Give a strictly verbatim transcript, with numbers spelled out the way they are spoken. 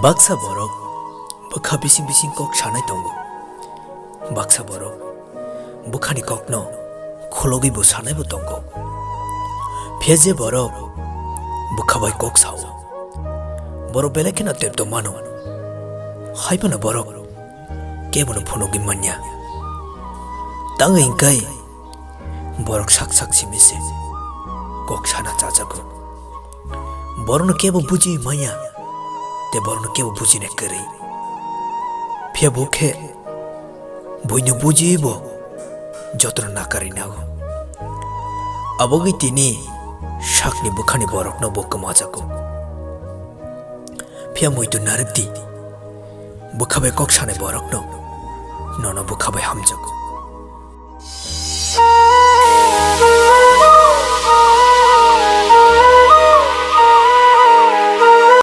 Baksa borok bwkha bising bising kok sanai tongo. Baksa borok bwkhani kokno khulogwi bo sanaibo tongo. Phiya je borok bwkha bai kok sao, borok belai kheno tep tongmano. Hai phano borok kebono phunugwi manya. Tangwi hwnkhe borok sak sak simi se kok sana chajago. Borokno kebo bujiwi manya, tei borokno kebo bujina kwrwi. Phiya bo khe buino bujiwi bo jotono nakarwi nago. Abo wngwi tini sakni bwkhani borokno bo kwmajago. Phiya muitu narwk di, bwkha bai kok sanai borokno nono bwkha bai hamjago.